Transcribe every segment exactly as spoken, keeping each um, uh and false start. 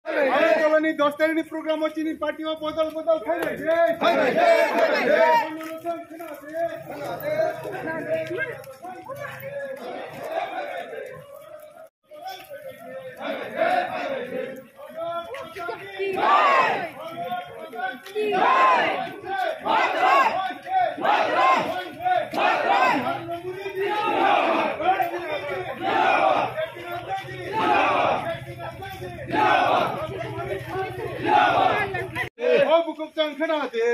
Agartala ni dos tarikh ni program o chini party o bodol bodol phaibai de. O bukup tang khna de.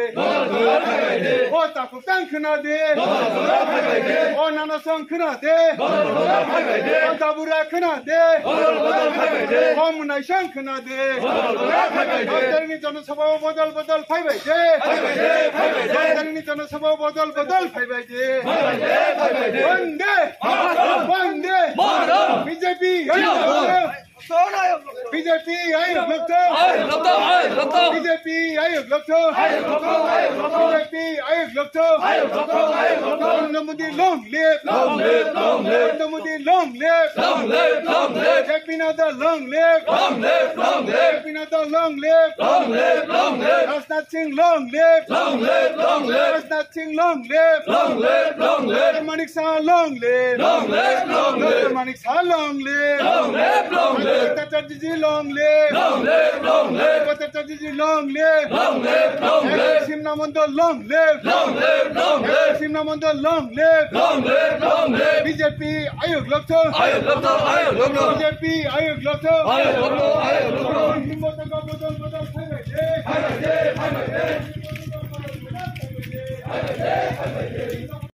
O takup tang khna de. O nana song khna de. O dabura khna de. O munai song khna de. O tarikh ni jana sabha o bodol bodol phaibai de. O tarikh ni jana sabha o bodol bodol phaibai de. Bande. Bande. B J P. B J P ayuk lokto. Ayuk lokto, ayuk lokto. B J P ayuk lokto. Ayuk lokto, ayuk lokto. B J P ayuk lokto. Ayuk lokto, ayuk lokto. Narendra Modi long live. Long live, long live. Narendra Modi long live. Long live, long live. J P Nadda long live. Long live, long live. J P Nadda long live. Long live, long live. Rajnath Singh long live. Long live, long live. Rajnath Singh long live. Long live, long live. Doctor Manik Saha long live. Long live, long live. Doctor Manik Saha long live. Long live, long live. Doctor Chatterjee long live. Long live, long live. Doctor Chatterjee long live. Long live, long live. Simna Mandal long live. Long live, long live. Simna Mandal long live. Long live, long live. B J P ayuk lokto. Ayuk lokto, ayuk lokto. B J P ayuk lokto. Ayuk lokto, ayuk lokto. Himmot ka bodol bodol phaibai de. Phaibai de, phaibai de.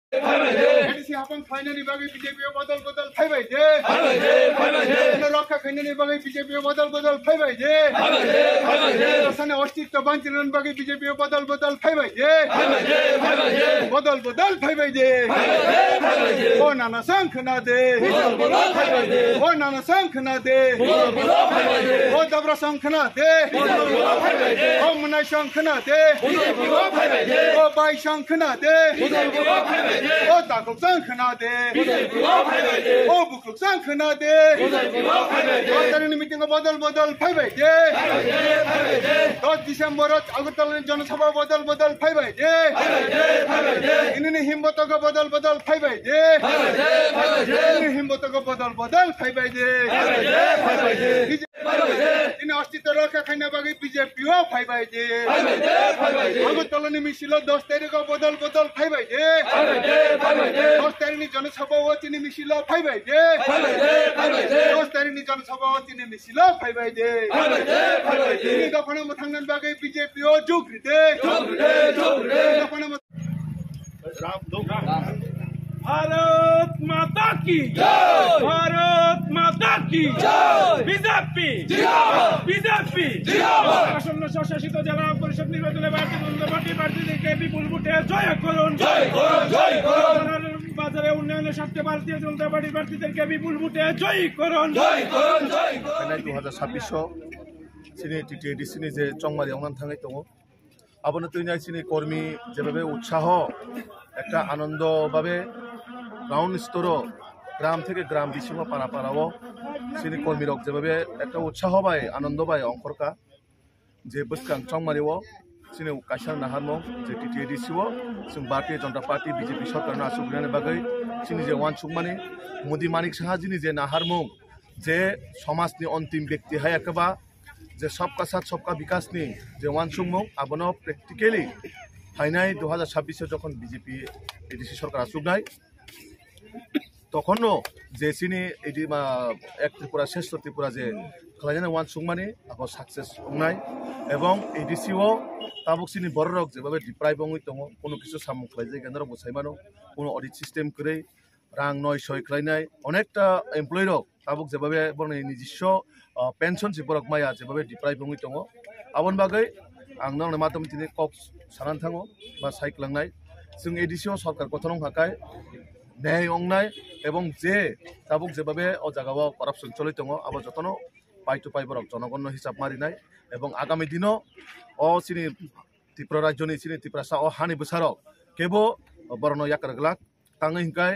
A D C hapang khlainani bagwi B J P o bodol bodol phaibai de. Phaibai de, phaibai de. Rokha khlainani bagwi B J P o bodol bodol phaibai de. Phaibai de, phaibai de. Asani ostitto banchilani bagwi B J P o bodol bodol phaibai de. Phaibai de, phaibai de. Bodol bodol phaibai de. Phaibai de, phaibai de. O nana song khna de. Bodol bodol phaibai de. O nana song khna de. Bodol bodol phaibai de. O dabra song khna de. Bodol bodol phaibai de. O munai song khna de. Bodol bodol phaibai de. O bai song khna de. Bodol bodol phaibai de. O takhuk song khna de. Bodol bodol phaibai de. O bukhuk song khna de. Bodol bodol phaibai de. O tarikh ni meeting o bodol bodol phaibai de. Phaibai de, phaibai de. Dos December o Agartala ni jana sabha bodol bodol phaibai de. Phaibai de, phaibai de. Ini ni Himmot ka bodol bodol phaibai de. Phaibai de, phaibai de. Ini ni Himmot ka bodol bodol phaibai de. Phaibai de, phaibai de. Phaibai de. Ini ostitto rokha khaina bagwi B J P o phaibai de. Phaibai de, phaibai de. Agartala ni misil o dos tarikh o bodol bodol phaibai de. Phaibai de, phaibai de. Dos tarikh ni jana sabha o chini misil o phaibai de. Phaibai de, phaibai de. Dos tarikh ni jana sabha o chini misil o phaibai de. Phaibai de, phaibai de. Chini dophano mwthangna bagwi B J P o jug ride. Jug ride, jug ride. Dophano Bharat Mata ki jai! Bharat Mata ki jai! B J P! Jindabad! B J P! Jindabad! আসন্ন স্বশাসিত জেলা পরিষদ নির্বাচনে ভারতীয় জনতা পার্টি প্রার্থীদেরকে বিপুল ভোটে জয় করুন। জয় করুন, জয় করুন। বাজারে উন্নয়নের স্বার্থে ভারতীয় জনতা পার্টি প্রার্থীদেরকে বিপুল ভোটে জয় করুন। জয় করুন, জয় করুন। Nai dua hajar sabbish o chini T T A D C ni je chongmari ongna thangwi tongo. Abono twi nai chini kormi jebabe utsaho, ekta anondo babe ground storo, gram theke gram bisingo para para o chini kormi rok jebabe ekta utsaho bai anondo bai ongkhorkha. Je bwskang chongmari o chini kaisa naharmung je T T A D C o chwng Bharatiya Janata Party B J P sorkarno achuk rinani bagwi chini je uansukmani Modi Manik Saha jini je naharmung je somajni ontim byakti hai ekaba je sabka sath sabka bikas ni je uansukmung abono practically phainai dua hajar sabbish o jokhon B J P A D C sorkar achuknai tokhonno je chini edi ma ek Tripura shrestho Tripura je khlainani uansukmani abo success wngnai ebong A D C o tabuk chini bororok jebabe deprive wngwi tongo, kuno kisu samung khlaijak norok bo sai mano, kuno audit system kwrwi, rang noi soi khlainai, onekta employee rok tabuk jebabe borokni nijiswa, ah, pension se borok maya jebabe deprive wngwi tongo. Aboni bagwi ang norokni madhyam tini kok sanani thango ba sai kwlangnai, chwng A D C o sorkar gothon wngkha kai nyai wngnai ebong je tabuk jebabe o jaga o corruption choli tongo abo jotono pai to pai borok jonogonno hisab marinai ebong agami dino o chini Tripura rajyoni chini Tiprasa o hani bwsarok kebo borokno yakar glak. Tangwi hinkai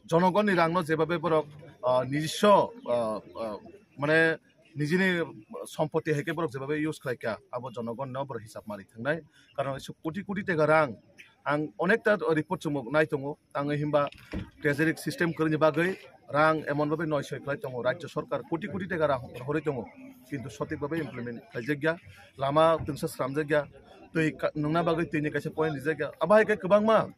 jonogonni rangno jebabe borok, ah, nijiswa, ah, ah, mane nijini sompoti hai khe borok jebabe use khlai kha, abo jonogon no borok hisab mari thangnai. Karon koti koti tega rang ang onekta report chumuk nai tongo, tangwi himba treasury system kwrwini bagwi rang emon babe noisoi khlai tongo, rajya sarkar koti koti tega rang horwi tongo, kintu sotik babe implement khlaijak ya, lama twngsa sramjak ya, twi ka-, nungna bagwi twini kaisa point rijak ya, abo hai khe kwbangma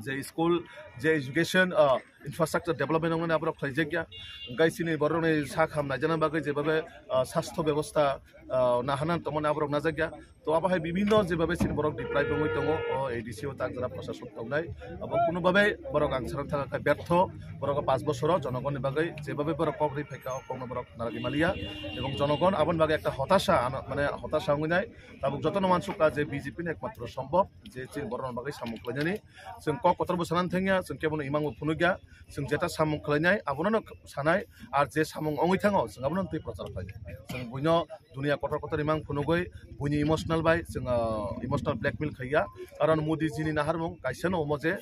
je school, je education, ah, infrastructure development wngnani aborok khlaijak ya. Hingke chini borokni sak ham naijana bagwi jebabe, ah, sastho bebosta, ah, nahana tongmani aborok najak ya. To abo hai bibhinno jebabe chini borok deprive wngwi tongo, o A D C o tak jora proshasok tongnai. Abo kuno babe borok ang sana thangkha bertho, borok o panch bosoro jonogonni bagwi jebabe borok kok ri phaikha o kokno borok narwgwi maliya. Ebong jonogon aboni bagwi ekta hotasa, ano, mane hotasa wngwi nai. Tabuk jotono wansukha je B J P ni ekmatro sombhob je chini borokno bagwi samung khlainani. Chwng kok kotor bo sanani thangya, chwng kebono imang bo phunukya, chwng jeta samung khlainai, abono no sanai, ar je samung wngwi thango, chwng abono twi prochar khlainai. Chwng buino dunia kotor kotor imang phunugwi, buini emotional bai chwng, ah, emotional blackmail khaiya. Karon Modi jini naharmung kaisa no omo je,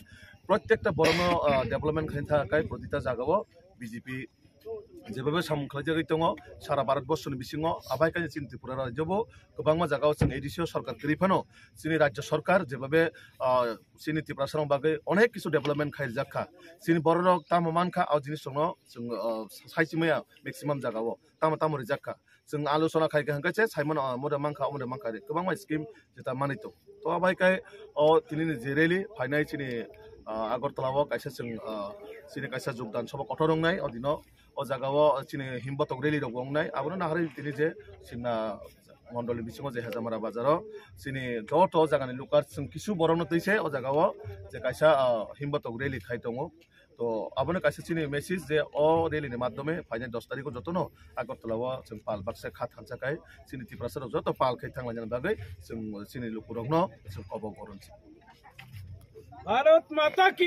protekta borokno, ah, development khaina thakai protita jagao B J P jebabe samung khlaijagwi tongo sara Bharat borsoni bisingo, abai khe chini Tripura rajyo bo kwbangma jagao chwng A D C o sarkar kwrwi phano chini rajyo sarkar jebabe, ah, chini Tiprasarok bagwi onek kisu development khaijak kha. Chini bororok tamo mankha o jinisrokno chwng, ah, saichimaya maximum jagao tamo tamo rijak kha. Chwng alochona khai kha hwnkhe se saimano, ah, omo de mankha, omo de mankha re kwbangma scheme jeta manwi tong. To abai khe o tinini je rally phainai chini, ah, Agartala o kaisa chwng, ah, chini kaisa jogdan sabha kotor wngnai o dino. O jaga o chini himbotok rally rok wngnai, abono naharwi tini je chini mondoli bisingo je Hejamara bazar o chini joto jagani lukar chwng kisu borokno twi se o jaga o je kaisa, ah, himbotok rally khai tongo. To abono kaisa chini message je o rally ni madhyome phainai dos tarikh o jotono Agartala o chwng pal baksa kha thansa khai chini Tiprasa rok joto pal khai thanglaina bagwi chwng chini lukurokno chwng kobok oron. Bharat Mata ki